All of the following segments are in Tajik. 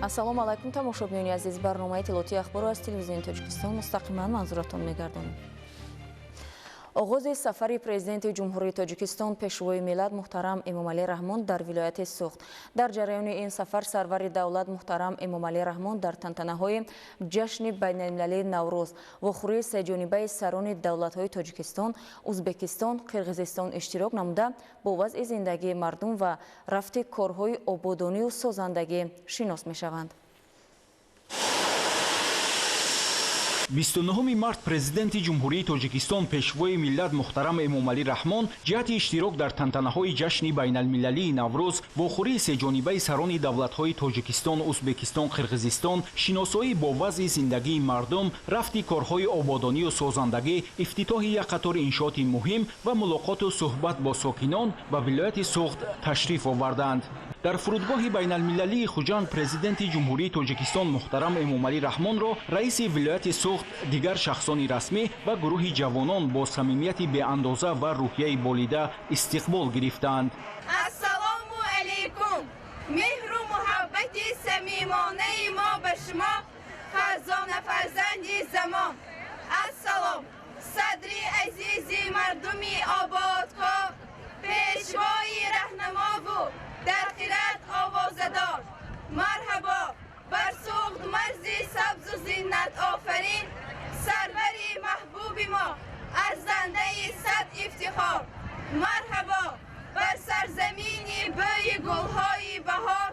Ассалому алайкум, тамошобинони азиз. Барномаи иттилоотии ахборро аз телевизиони Тоҷикистон мустақиман манзуратон мегардонем. Оғози сафари президенти Ҷумҳурии Тоҷикистон, пешвои миллат муҳтарам Эмомалӣ Раҳмон дар вилояти Суғд. Дар ҷараёни ин сафар сарвари давлат муҳтарам Эмомалӣ Раҳмон дар тантанаҳои ҷашни байналмилалии Наврӯз, вохӯрии сеҷонибаи сарони давлатҳои Тоҷикистон, Узбекистон, Қирғизистон иштирок намуда, бо вазъи зиндагии мардум ва рафти корҳои ободонию созандагӣ шинос мешаванд. 29 март президенти Ҷумҳурии Тоҷикистон, пешвои миллат муҳтарам Эмомалӣ Раҳмон ҷиҳати иштирок дар тантанаҳои ҷашни байналмилалии Наврӯз, вохӯрии сеҷонибаи сарони давлатҳои Тоҷикистон, Узбекистон, Қирғизистон, шиносоӣ бо вазъи зиндагии мардум, рафти корҳои ободонию созандагӣ, ифтитоҳи як қатори иншооти муҳим ва мулоқоту суҳбат бо сокинон ба вилояти Суғд ташриф оварданд. Дар фурудгоҳи байналмилалии Хуҷанд президенти Ҷумҳурии Тоҷикистон муҳтарам Эмомалӣ Раҳмонро раиси вилояти Суғд, дигар шахсони расмӣ ва гурӯҳи ҷавонон бо самимияти беандоза ва рӯҳияи болида истиқбол гирифтанд. Ассалому алайкум! Меҳру муҳаббати самимонаи мо ба шумо, фарзона фарзанди замон. Ассалом, садри азизи мардуми ободкор, пешвои раҳнамову дар хират овозадор. Марҳабо бар Суғд, марзи сабзу зиннатофарин, сарвари маҳбуби мо, арзандаи сад ифтихор. Марҳабо бар сарзамини бӯи гулҳои баҳор,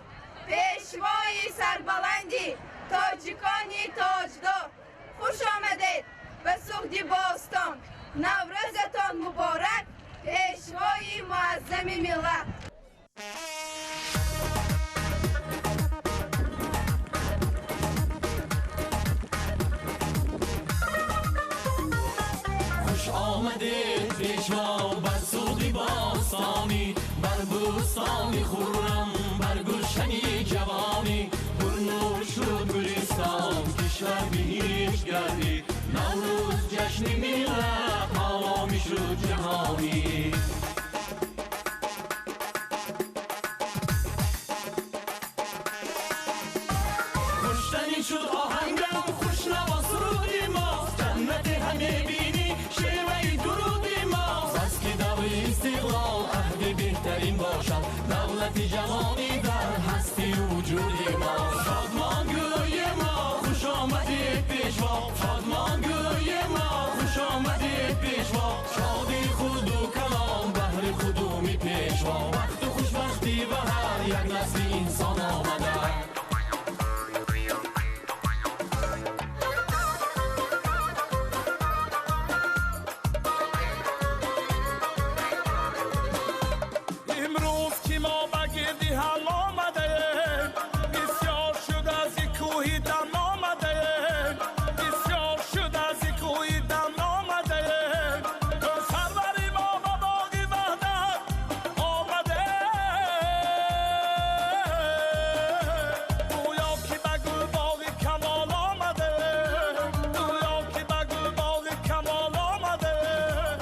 пешвои сарбаланди тоҷикони тоҷдор. Хуш омадед ба Суғди бостон, Наврӯзатон муборак, пешвои муаззами миллат. Хуш омадед, пешво, бар Суғди бостонӣ, бар бӯстони хуррам, бар гулшани ҷавонӣ. Пурнур шуд гулистон, кишвар биҳишт гардид, Наврӯз ҷашни миллат ҳоло мешуд ҷаҳонӣ. Хуштанин шуд оҳангам, хушнаво суруди мост, ҷаннате ҳаме бинӣ шеваи дуруди мост. Бас ки даври истиқлол аҳди беҳтарин бошад, давлати ҷавонӣ дар ҳастию вуҷуди мо. Шодмон гӯи мо, хуш омадед, пешво, шодмон гӯи мо, хуш омадед, пешво. Шоди худу калом баҳри худуми пешво, бахту хушбахтӣ ба ҳар як насли инсон омада. Имрӯз ки мо ба гирди ҳам омадаем, бисёр шуд аз кӯҳи дам омадаем, бисёр шуд аз кӯҳи дам омадаем. То сарвари мо ба боғи ваҳдат омадаем, гӯё ки ба гулбоғи камол омадаем, гӯё ки ба гулбоғи камол омадаем.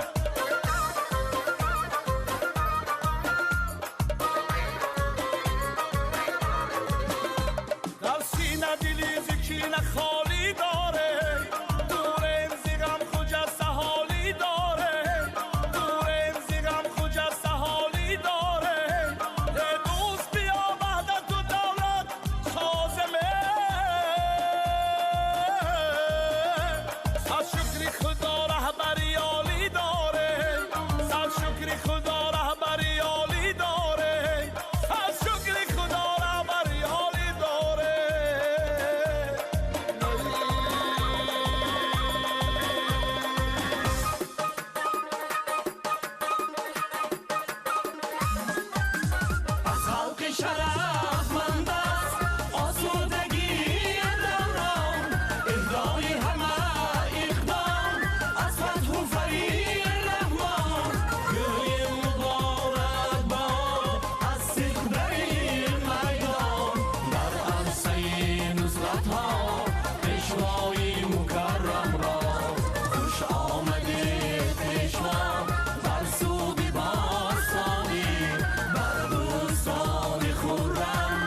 Дар сина дили зикина холӣ доре, дурем зи ғам хуҷаста ҳолӣ доре, дурем зи ғам хуҷаста ҳолӣ доре. Э дӯст, биё ваҳдату давлат соземе. Сад шукри Худо, раҳбари олӣ доре, сад шукри Худо, раҳбари олӣ доре, сад шукри Худо, раҳбари олӣ доре. Аз халқи шарафманд аст осудагии даврон, иҳдои ҳама иқдом аз фатҳу фари Раҳмон. Гӯем муборак бод аз сиқдари майдон, дар арсаи нусратҳо пешвои мукаррамро. Хуш омадед, пешво, бар Суғди бостонӣ, бар бӯстони хуррам,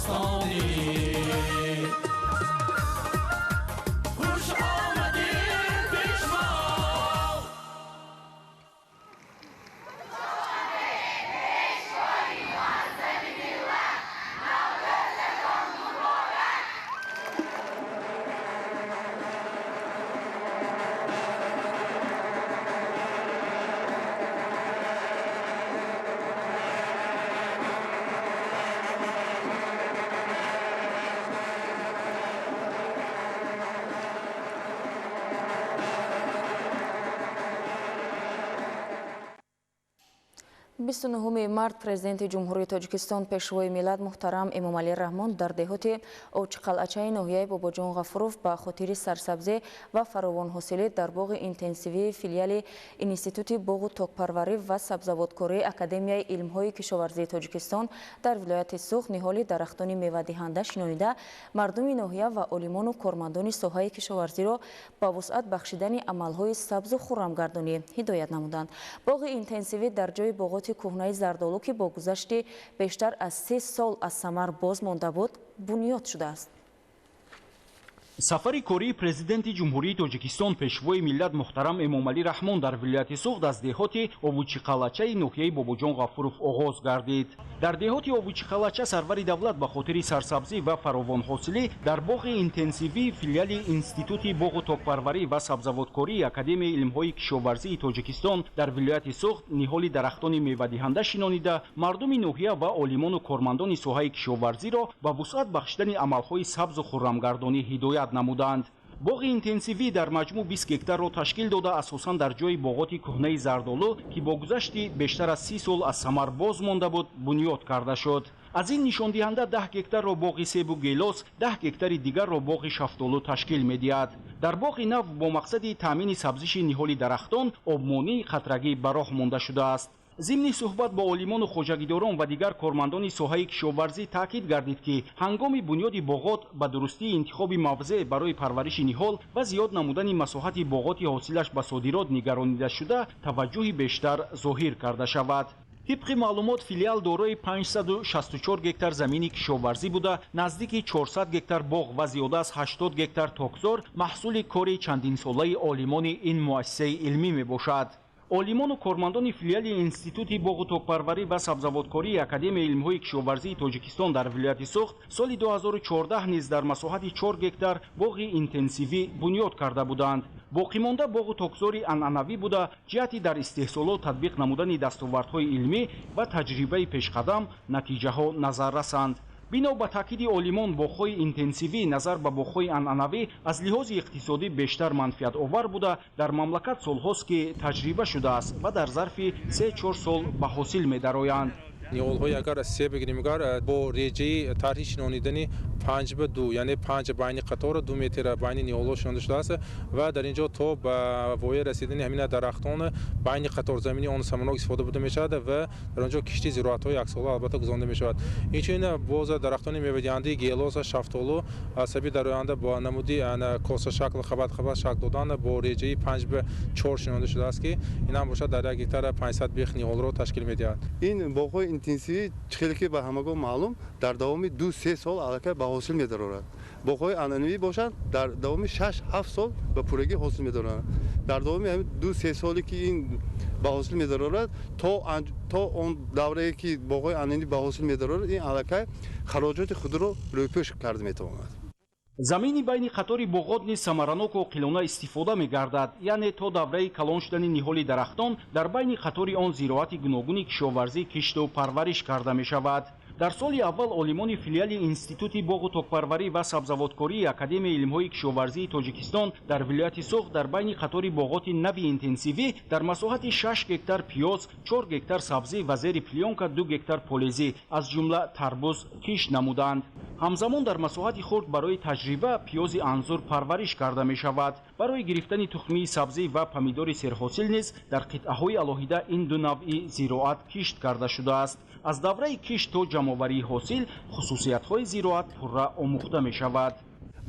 достонӣ. Хуш омадед пешво. 29 март Президенти Ҷумҳурии Тоҷикистон Пешвои миллат муҳтарам Эмомалӣ Раҳмон дар деҳоти Овчиқалъачаи ноҳияи Бобоҷон Ғафуров ба хотири сарсабзӣ ва фаровонҳосилӣ дар боғи интенсивии филиали Институти боғу токпарварӣ ва сабзавоткории Академияи илмҳои кишоварзии Тоҷикистон дар вилояти Суғд ниҳоли дарахтони мевадиҳанда шинонида, мардуми ноҳия ва олимону кормандони соҳаи кишоварзиро ба вусъат бахшидани амалҳои сабзу хуррамгардонӣ ҳидоят намуданд. Боғи интенсивӣ дар ҷои боғоти кӯҳнаи зардолу, ки бо гузашти бештар аз 3 сол аз самар боз монда буд, бунёд шудааст. Сафари кории Президенти Ҷумҳурии Тоҷикистон Пешвои миллат муҳтарам Эмомалӣ Раҳмон дар вилояти Суғд аз деҳоти Овучиқалъачаи ноҳияи Бобоҷон Ғафуров оғоз гардид. Дар деҳоти Овучиқалъача сарвари давлат ба хотири сарсабзӣ ва фаровонҳосилӣ дар боғи интенсивии филиали Институти боғу токпарварӣ ва сабзавоткории Академияи илмҳои кишоварзии Тоҷикистон дар вилояти Суғд ниҳоли дарахтони мевадиҳанда шинонида, мардуми ноҳия ва олимону кормандони соҳаи кишоварзиро ба вусъат бахшидани амалҳои сабзу хуррамгардонӣ ҳидоят намуданд. Боғи интенсивӣ дар маҷмӯъ 20 гектарро ташкил дода, асосан дар ҷои боғоти кӯҳнаи зардолу, ки бо гузашти бештар аз 30 сол аз самар боз монда буд, бунёд карда шуд. Аз ин нишондиҳанда 10 гектарро боғи себу гелос, 10 гектари дигарро боғи шафтолу ташкил медиҳад. Дар боғи нав бо мақсади таъмини сабзиши ниҳоли дарахтон обмонии қатрагӣ ба роҳ монда шудааст. Зимни суҳбат бо олимону хоҷагидорон ва дигар кормандони соҳаи кишоварзӣ таъкид гардид, ки ҳангоми бунёди боғот ба дурустии интихоби мавзеъ барои парвариши ниҳол ва зиёд намудани масоҳати боғоти ҳосилаш ба содирот нигаронида шуда, таваҷҷӯҳи бештар зоҳир карда шавад. Тибқи маълумот, филиал дорои 564 гектар замини кишоварзӣ буда, наздики 400 гектар боғ ва зиёда аз 80 гектар токзор маҳсули кори чандинсолаи олимони ин муассисаи илмӣ мебошад. Олимону кормандони филиали Институти боғу токпарварӣ ва сабзавоткории Академияи илмҳои кишоварзии Тоҷикистон дар вилояти Суғд соли 2014 низ дар масоҳати 4 гектар боғи интенсивӣ бунёд карда буданд. Боқимонда боғу токзори анъанавӣ буда, ҷиҳати дар истеҳсолот татбиқ намудани дастовардҳои илмӣ ва таҷрибаи пешқадам натиҷаҳо назар расанд. Бино ба таъкиди олимон, боғҳои интенсивӣ назар ба боғҳои анъанавӣ аз лиҳози иқтисодӣ бештар манфиатовар буда, дар мамлакат солҳост, ки таҷриба шудааст ва дар зарфи 3-4 сол ба ҳосил медароянд. Ниҳолҳои агар себ бигирем, агар бо реҷаи тарҳи шинонидани 5 ба 2, яъне 5 байни қатора, 2 метр байни ниҳолҳо шинонда шудааст ва дар ин ҷо то ба воя расидани ҳамин дарахтон байни қаторзамини он саманок истифода бурда мешавад ва дар он ҷо кишти зироатҳои яксола албатта гузаронда мешавад. Инчунин боз дарахтони мевадиҳандаи гелос, шафтолу асаби дар оянда бо намуди косашакл қабат қабат шакл додан бо реҷаи 5 ба 4 шинонда шудааст, ки ин ҳам бошад дар як гектар 500 бех ниҳолро ташкил медиҳад. Ин боғҳои интенсивӣ, хеле ки ба ҳамагон маълум, дар давоми 2-3 сол аллакай ба ҳосил медарорад. Боғҳои анъанавӣ бошанд, дар давоми 6-7 сол ба пуррагӣ ҳосил медароранд. Дар давоми ҳамин 2-3 соле ки ин ба ҳосил медарорад, то он даврае ки боғҳои анъанавӣ ба ҳосил медарорад, ин аллакай хароҷоти худро рӯйпӯш карда метавонад. Замини байни қатори боғот низ самараноку оқилона истифода мегардад, яъне то давраи калон шудани ниҳоли дарахтон дар байни қатори он зироати гуногуни кишоварзӣ кишту парвариш карда мешавад. Дар соли аввал олимони филиали Институти боғу токпарварӣ ва сабзавоткории Академияи илмҳои кишоварзии Тоҷикистон дар вилояти Суғд дар байни қатори боғоти нави интенсивӣ дар масоҳати 6 гектар пиёз, 4 гектар сабзӣ ва зери плёнка 2 гектар полезӣ, аз ҷумла тарбуз кишт намуданд. Ҳамзамон дар масоҳати хурд барои таҷриба пиёзи анзур парвариш карда мешавад. Барои гирифтани тухмии сабзӣ ва помидори серҳосил низ дар қитъаҳои алоҳида ин ду навъи зироат кишт карда шудааст. Аз давраи кишт то ҷамъоварии ҳосил хусусиятҳои зироат пурра омӯхта мешавад.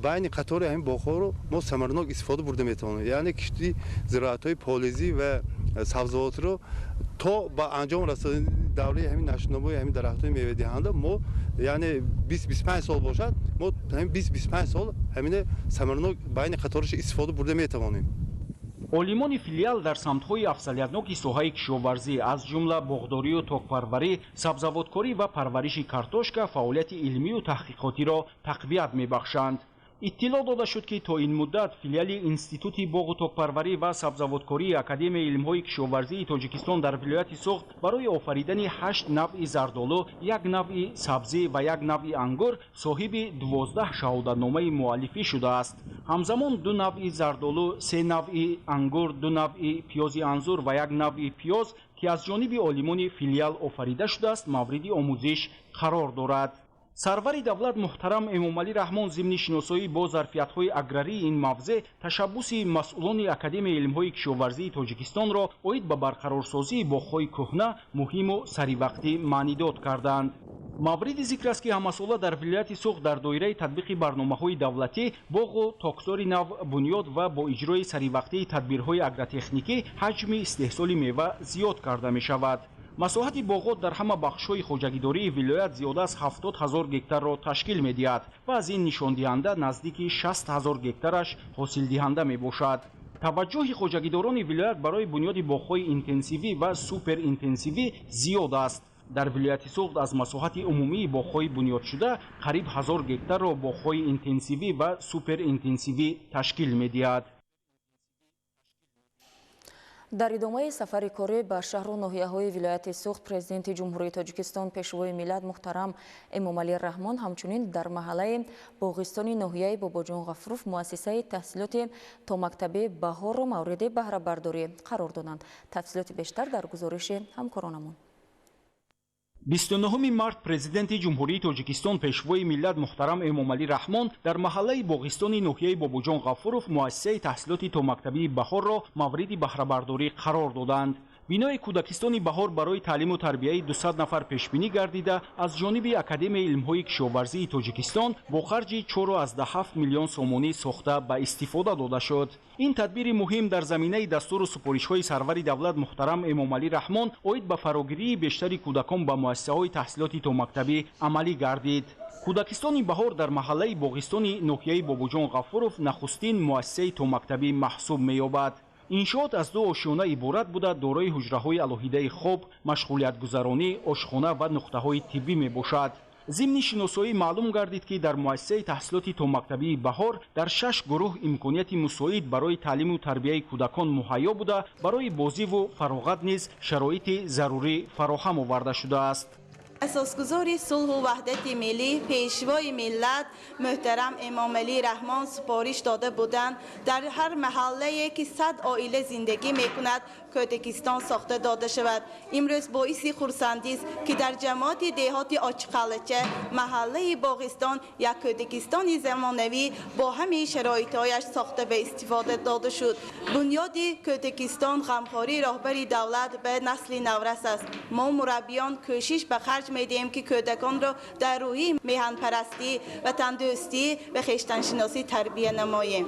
Байни қатори ҳамин боғҳоро мо самаранок истифода бурда метавонем, яъне кишти зироатҳои полезӣ ва сабзавотро то ба анҷом расонидани Давраи ҳамин нашъунамои ҳамин дарахтҳои мевадиҳанда мо, яъне 20-25 сол бошад, мо ҳамин 20-25 сол ҳамине самаранок байни қатораша истифода бурда метавонем. Олимони филиал дар самтҳои афзалиятноки соҳаи кишоварзӣ, аз ҷумла боғдорию токпарварӣ, сабзавоткорӣ ва парвариши картошка фаъолияти илмию таҳқиқотиро тақвият мебахшанд. Иттилоъ дода шуд, ки то ин муддат филиали Институти боғу токпарварӣ ва сабзавоткории Академияи илмҳои кишоварзии Тоҷикистон дар вилояти Суғд барои офаридани ҳашт навъи зардолу, як навъи сабзӣ ва як навъи ангур соҳиби 12 шаҳодатномаи муаллифӣ шудааст. Ҳамзамон ду навъи зардолу, се навъи ангур, ду навъи пиёзи анзур ва як навъи пиёз, ки аз ҷониби олимони филиал офарида шудааст, мавриди омӯзиш қарор дорад. Сарвари давлат муҳтарам Эмомалӣ Раҳмон зимни шиносоӣ бо зарфиятҳои аграрии ин мавзеъ ташаббуси масъулони Академияи илмҳои кишоварзии Тоҷикистонро оид ба барқарорсозии боғҳои кӯҳна муҳиму саривақтӣ маънидод карданд. Мавриди зикр аст, ки ҳамасола дар вилояти Суғд дар доираи татбиқи барномаҳои давлатӣ боғу токзори нав бунёд ва бо иҷрои саривақтии тадбирҳои агротехникӣ ҳаҷми истеҳсоли мева зиёд карда мешавад. Масоҳати боғот дар ҳама бахшҳои хоҷагидории вилоят зиёда аз 70 000 гектарро ташкил медиҳад ва аз ин нишондиҳанда наздики 60 000 гектараш ҳосилдиҳанда мебошад. Таваҷҷӯҳи хоҷагидорони вилоят барои бунёди боғҳои интенсивӣ ва суперинтенсивӣ зиёд аст. Дар вилояти Суғд аз масоҳати умумии боғҳои бунёдшуда қариб 1000 гектарро боғҳои интенсивӣ ва суперинтенсивӣ ташкил медиҳад. Дар идомаи сафари корӣ ба шаҳру ноҳияҳои вилояти Суғд Президенти Ҷумҳурии Тоҷикистон, Пешвои миллат муҳтарам Эмомалӣ Раҳмон ҳамчунин дар маҳаллаи Боғистони ноҳияи Бобоҷон Ғафуров муассисаи таҳсилоти томактабии Баҳорро мавриди баҳрабардорӣ қарор доданд. Тафсилоти бештар дар гузориши ҳамкоронамон. 29 март Президенти Ҷумҳурии Тоҷикистон, Пешвои миллат муҳтарам Эмомалӣ Раҳмон дар маҳаллаи Боғистони ноҳияи Бобоҷон Ғафуров муассисаи таҳсилоти томактабии Баҳорро мавриди баҳрабардорӣ қарор доданд. Бинои кӯдакистони Баҳор барои таълиму тарбияи 200 нафар пешбинӣ гардида, аз ҷониби Академияи илмҳои кишоварзии Тоҷикистон бо харҷи 4,7 миллион сомонӣ сохта ба истифода дода шуд. Ин тадбири муҳим дар заминаи дастуру супоришҳои сарвари давлат муҳтарам Эмомалӣ Раҳмон оид ба фарогирии бештари кӯдакон ба муассисаҳои таҳсилоти томактабӣ амалӣ гардид. Кӯдакистони Баҳор дар маҳаллаи Боғистони ноҳияи Бобоҷон Ғафуров нахустин муассисаи томактабӣ маҳсуб меёбад. Иншоот аз ду ошёна иборат буда, дорои ҳуҷраҳои алоҳидаи хоб, машғулиятгузаронӣ, ошхона ва нуқтаҳои тиббӣ мебошад. Зимни шиносоӣ маълум гардид, ки дар муассисаи таҳсилоти томактабии Баҳор дар шаш гурӯҳ имконияти мусоид барои таълиму тарбияи кӯдакон муҳайё буда, барои бозиву фароғат низ шароити зарурӣ фароҳам оварда шудааст. Асосгузори сулҳу ваҳдати миллӣ, Пешвои миллат муҳтарам Эмомалӣ Раҳмон супориш дода буданд, дар ҳар маҳаллае ки 100 оила зиндагӣ мекунад, кӯдакистон сохта дода шавад. Имрӯз боиси хурсандист, ки дар ҷамоати деҳоти Очиқалъача, маҳаллаи Боғистон як кӯдакистони замонавӣ бо ҳамаи шароитҳояш сохта ба истифода дода шуд. Бунёди кӯдакистон ғамхории роҳбари давлат ба насли наврас аст. Мо, мураббиён, кӯшиш ба харҷ медиҳем, ки кӯдаконро дар рӯҳии меҳанпарастӣ, ватандӯстӣ ва хештаншиносӣ тарбия намоем.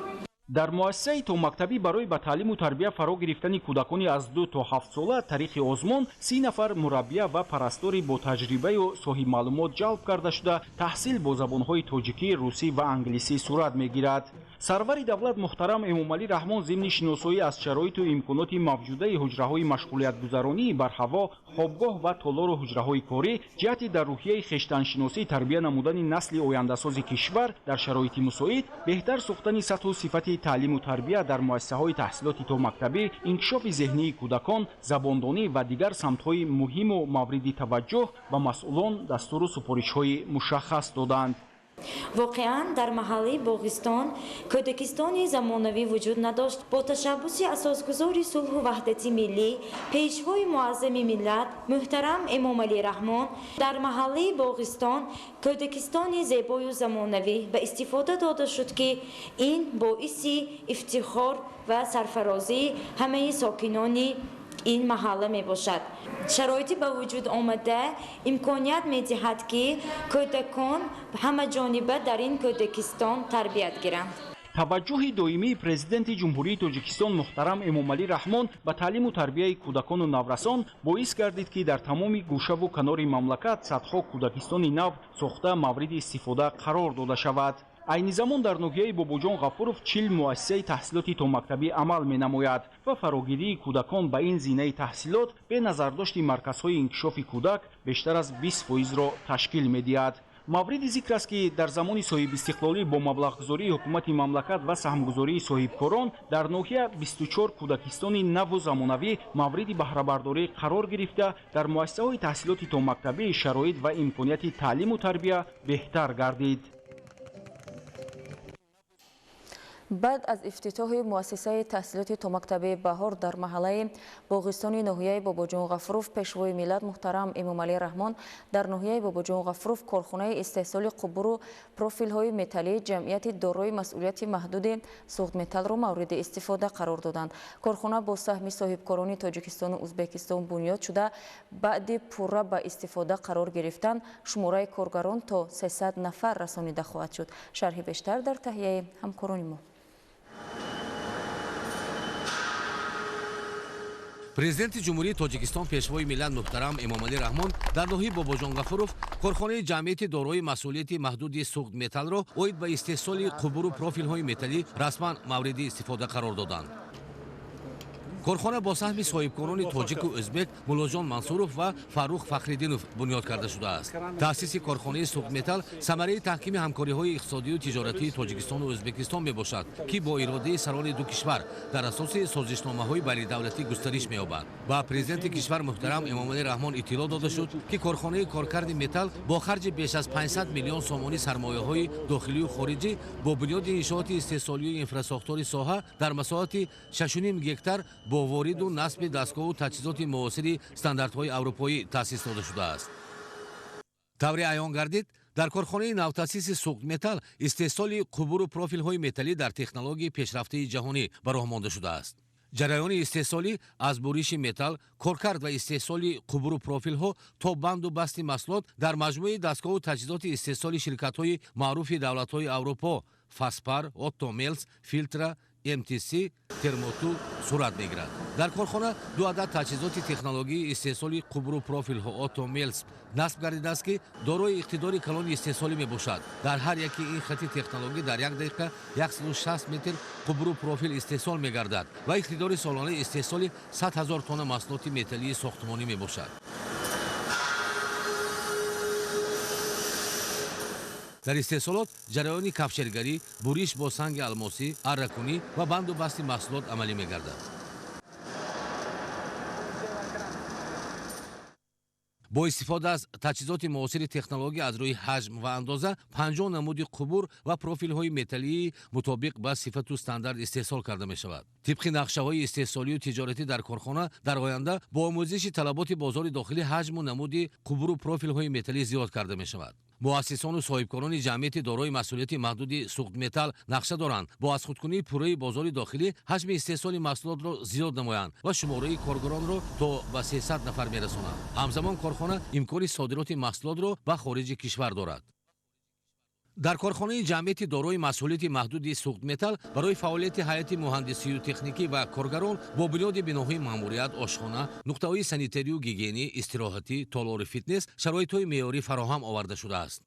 Дар муассисаи томактабӣ барои ба таълиму тарбия фаро гирифтани кӯдакони аз 2 то 7 сола тариқи озмун 30 нафар мураббия ва парастори бо таҷрибаю соҳибмаълумот ҷалб карда шуда, таҳсил бо забонҳои тоҷикӣ, русӣ ва англисӣ сурат мегирад. Сарвари давлат муҳтарам Эмомалӣ Раҳмон зимни шиносоӣ аз шароиту имконоти мавҷудаи ҳуҷраҳои машғулиятгузаронии барҳаво, хобгоҳ ва толору ҳуҷраҳои корӣ ҷиҳати дар рӯҳияи хештаншиносӣ тарбия намудани насли ояндасози кишвар дар шароити мусоид, беҳтар сохтани сатҳу сифати таълиму тарбия дар муассисаҳои таҳсилоти томактабӣ, инкишофи зеҳнии кӯдакон, забондонӣ ва дигар самтҳои муҳиму мавриди таваҷҷӯҳ ба масъулон дастуру супоришҳои мушаххас доданд. Воқеан, дар маҳаллаи Боғистон кӯдакистони замонавӣ вуҷуд надошт. Бо ташаббуси асосгузори сулҳу ваҳдати миллӣ, Пешвои муаззами миллат муҳтарам Эмомалӣ Раҳмон дар маҳаллаи Боғистон кӯдакистони зебою замонавӣ ба истифода дода шуд, ки ин боиси ифтихор ва сарфарозии ҳамаи сокинони ин маҳалла мебошад. Шароити ба вуҷуд омада имконият медиҳад, ки кӯдакон ҳамаҷониба дар ин кӯдакистон тарбият гиранд. Таваҷҷӯҳи доимии Президенти Ҷумҳурии Тоҷикистон муҳтарам Эмомалӣ Раҳмон ба таълиму тарбияи кӯдакону наврасон боис гардид, ки дар тамоми гӯшаву канори мамлакат садҳо кӯдакистони нав сохта мавриди истифода қарор дода шавад. Айни замон дар ноҳияи Бобоҷон Ғафуров 40 муассисаи таҳсилоти томактабӣ амал менамояд ва фарогирии кӯдакон ба ин зинаи таҳсилот бе назардошти марказҳои инкишофи кӯдак бештар аз 20%-ро ташкил медиҳад. Мавриди зикр аст, ки дар замони соҳибистиқлолӣ бо маблағгузории ҳукумати мамлакат ва саҳмгузории соҳибкорон дар ноҳия 24 кӯдакистони наву замонавӣ мавриди баҳрабардорӣ қарор гирифта, дар муассисаҳои таҳсилоти томактабӣ шароит ва имконияти таълиму тарбия беҳтар гардид. Баъд аз ифтитоҳи муассисаи таҳсилоти томактабии Баҳор дар маҳаллаи Боғистони ноҳияи Бобоҷон Ғафуров, Пешвои миллат муҳтарам Эмомалӣ Раҳмон дар ноҳияи Бобоҷон Ғафуров корхонаи истеҳсоли қубуру профилҳои металлии ҷамъияти дорои масъулияти маҳдуди Суғдметаллро мавриди истифода қарор доданд. Корхона бо саҳми соҳибкорони Тоҷикистону Ӯзбекистон бунёд шуда, баъди пурра ба истифода қарор гирифтан шумораи коргарон то 300 нафар расонида хоҳад шуд. Шарҳи бештар дар таҳияи ҳамкорони мо. Президенти Ҷумҳурии Тоҷикистон Пешвои миллат муҳтарам Эмомалӣ Раҳмон дар ноҳияи Бобоҷон Ғафуров корхонаи ҷамъияти дорои масъулияти маҳдуди Суғдметаллро оид ба истеҳсоли қубуру профилҳои металлӣ расман мавриди истифода қарор доданд. Корхона бо саҳми соҳибкорони тоҷику ӯзбек Муллоҷон Мансуров ва Фаррух Фахриддинов бунёд карда шудааст. Таъсиси корхонаи Суғдметалл самараи таҳкими ҳамкориҳои иқтисодию тиҷоратии Тоҷикистону Ӯзбекистон мебошад, ки бо иродаи сарони ду кишвар дар асоси созишномаҳои байнидавлатӣ густариш меёбад. Ба президенти кишвар муҳтарам Эмомалӣ Раҳмон иттилоъ дода шуд, ки корхонаи коркарди металл бо харҷи беш аз 500 миллион сомонӣ сармояҳои дохилию хориҷӣ бо бунёди иншооти истеҳсолию инфрасохтори соҳа дар масоҳати 6,5 гектар бо вориду насби дастгоҳу таҷҳизоти муосири стандартҳои аврупоӣ таъсис дода шудааст. Тавре аён гардид, дар корхонаи навтаъсиси Суғдметалл истеҳсоли қубуру профилҳои металлӣ дар технологияи пешрафтаи ҷаҳонӣ ба роҳ монда шудааст. Ҷараёни истеҳсолӣ аз буриши металл, коркард ва истеҳсоли қубуру профилҳо то банду басти маҳсулот дар маҷмӯи дастгоҳу таҷҳизоти истеҳсоли ширкатҳои маъруфи давлатҳои Аврупо Фаспар, Отто Мелс, Филтра, МТС, Термоту сурат мегирад. Дар корхона ду адад таҷҳизоти технологияи истеҳсоли қубуру профилҳо Отто Мелс насб гардидааст, ки дорои иқтидори калони истеҳсолӣ мебошад. Дар ҳар яки ин хати технологӣ дар як дақиқа 160 метр қубуру профил истеҳсол мегардад ва иқтидори солонаи истеҳсоли 100 000 тонна маҳсулоти металлии сохтмонӣ мебошад. Дар истеҳсолот ҷараёни кафшергарӣ, буриш бо санги алмосӣ, арракунӣ ва банду басти маҳсулот амалӣ мегардад. Бо истифода аз таҷҳизоти муосири технология аз рӯи ҳаҷм ва андоза 50 намуди қубур ва профилҳои металлии мутобиқ ба сифату стандарт истеҳсол карда мешавад. Тибқи нақшаҳои истеҳсолию тиҷоратӣ дар корхона дар оянда бо омӯзиши талаботи бозори дохилӣ ҳаҷму намуди қубуру профилҳои металлӣ зиёд карда мешавад. Муассисону соҳибкорони ҷамъияти дорои масъулияти маҳдуди Суғдметалл нақша доранд бо аз худкунии пурраи бозори дохилӣ ҳаҷми истеҳсоли маҳсулотро зиёд намоянд ва шумораи коргаронро то ба 300 нафар мерасонанд. Ҳамзамон корхона имкони содироти маҳсулотро ба хориҷи кишвар дорад. Дар корхонаи ҷамъияти дорои масъулияти маҳдуди Суғдметалл барои фаъолияти ҳайати муҳандисию техникӣ ва коргарон бо бунёди биноҳои маъмурият, ошхона, нуқтаҳои санитарию гигиенӣ, истироҳатӣ, толори фитнес шароитҳои меъёрӣ фароҳам оварда шудааст.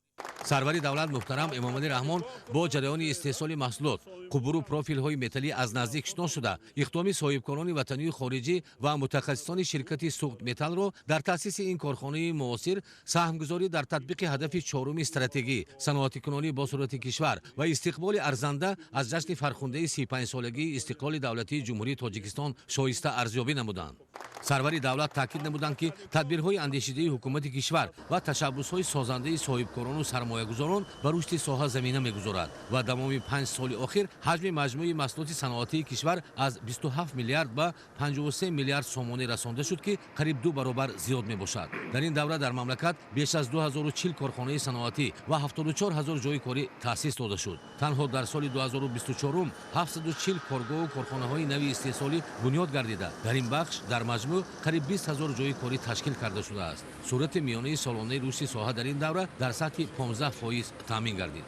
Сарвари давлат муҳтарам Эмомалӣ Раҳмон бо ҷараёни истеҳсоли маҳсулот, қубуру профилҳои металлӣ аз наздик шинос шуда, иқдоми соҳибкорони ватанию хориҷӣ ва мутахассисони ширкати Суғдметаллро дар таъсиси ин корхонаи муосир саҳмгузорӣ дар татбиқи ҳадафи чоруми стратегӣ, саноатикунонии босуръати кишвар ва истиқболи арзанда аз ҷашни фархундаи 35-солагии истиқлоли давлатии Ҷумҳурии Тоҷикистон шоиста арзёбӣ намуданд. Сарвари давлат таъкид намуданд, ки тадбирҳои андешидаи ҳукумати кишвар ва ташаббусҳои созандаи соҳибкорону сармоягузорон ба рушди соҳа замина мегузорад ва давоми 5 соли охир ҳаҷми маҷмӯи маҳсулоти саноатии кишвар аз 27 миллиард ба 53 миллиард сомонӣ расонда шуд, ки қариб 2 баробар зиёд мебошад. Дар ин давра дар мамлакат беш аз 2040 корхонаи саноатӣ ва 74 ҳазор ҷойи корӣ таъсис дода шуд. Танҳо дар соли 2024 740 коргоҳу корхонаҳои нави истеҳсолӣ бунёд гардида, дар ин бахш дар маҷмӯъ қариб 20 ҳазор ҷойи корӣ ташкил карда шудааст. Суръати миёнаи солонаи рушди соҳа дар ин давра дар сатҳи 15% таъмин гардид.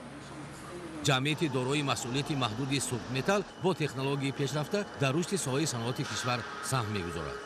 Ҷамъияти дорои масъулияти маҳдуди Суғдметалл бо технологияи пешрафта дар рушди соҳаи саноати кишвар саҳм мегузорад.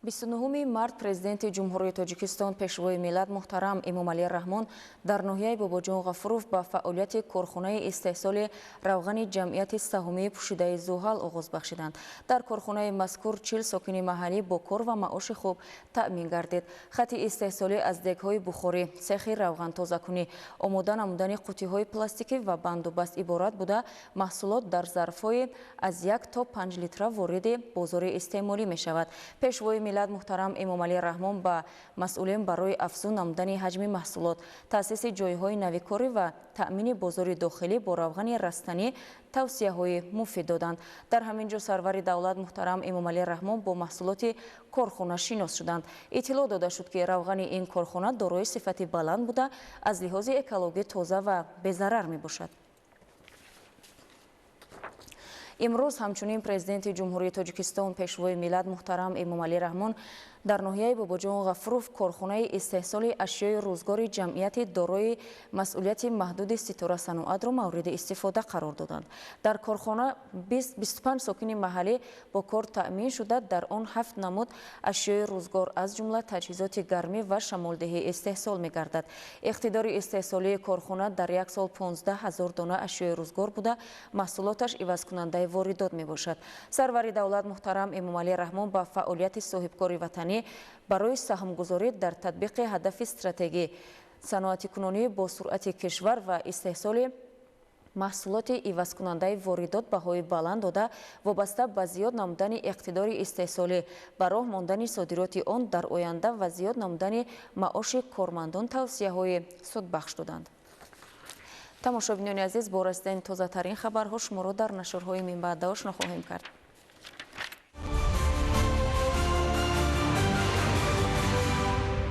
29 март Президенти Ҷумҳурии Тоҷикистон Пешвои миллат муҳтарам Эмомалӣ Раҳмон дар ноҳияи Бобоҷон Ғафуров ба фаъолияти корхонаи истеҳсоли равғани ҷамъияти саҳомии пӯшидаи Зуҳал оғоз бахшиданд. Дар корхонаи мазкур 40 сокини маҳаллӣ бо кор ва маоши хуб таъмин гардид. Хати истеҳсолӣ аз дегҳои бухорӣ, цехи равғантозакунӣ, омода намудани қуттиҳои пластикӣ ва бандубаст иборат буда, маҳсулот дар зарфҳои аз 1 то 5 литра вориди бозори истеъмолӣ мешавад. Пешвои миллат муҳтарам Эмомалӣ Раҳмон ба масъулин барои афзун намудани ҳаҷми маҳсулот, таъсиси ҷойҳои навикорӣ ва таъмини бозори дохилӣ бо равғани растанӣ тавсияҳои муфид доданд. Дар ҳамин ҷо сарвари давлат муҳтарам Эмомалӣ Раҳмон бо маҳсулоти корхона шинос шуданд. Иттилоъ дода шуд, ки равғани ин корхона дорои сифати баланд буда, аз лиҳози экологӣ тоза ва безарар мебошад. Имрӯз ҳамчунин Президенти Ҷумҳурии Тоҷикистон Пешвои миллат муҳтарам Эмомалӣ Раҳмон дар ноҳияи Бобоҷон Ғафуров корхонаи истеҳсоли ашёи рӯзгори ҷамъияти дорои масъулияти маҳдуди Ситора Саноатро мавриди истифода қарор доданд. Дар корхона 25 сокини маҳаллӣ бо кор таъмин шуда, дар он 7 намуд ашёи рӯзгор аз ҷумла таҷҳизоти гармӣ ва шамолдиҳӣ истеҳсол мегардад. Иқтидори истеҳсолии корхона дар як сол 15 000 дона ашёи рӯзгор буда, маҳсулоташ ивазкунандаи воридот мебошад. Сарвари давлат муҳтарам Эмомалӣ Раҳмон ба фаъолияти соҳибкори ватанӣ барои саҳмгузорӣ дар татбиқи ҳадафи стратегӣ саноатикунонии бо суръати кишвар ва истеҳсоли маҳсулоти ивазкунандаи воридот баҳои баланд дода, вобаста ба зиёд намудани иқтидори истеҳсолӣ, ба роҳ мондани содироти он дар оянда ва зиёд намудани маоши кормандон тавсияҳои судбахш доданд. Тамошобинони азиз, бо расидани тозатарин хабарҳо шуморо дар нашрҳои минбаъда ошно хоҳем кард.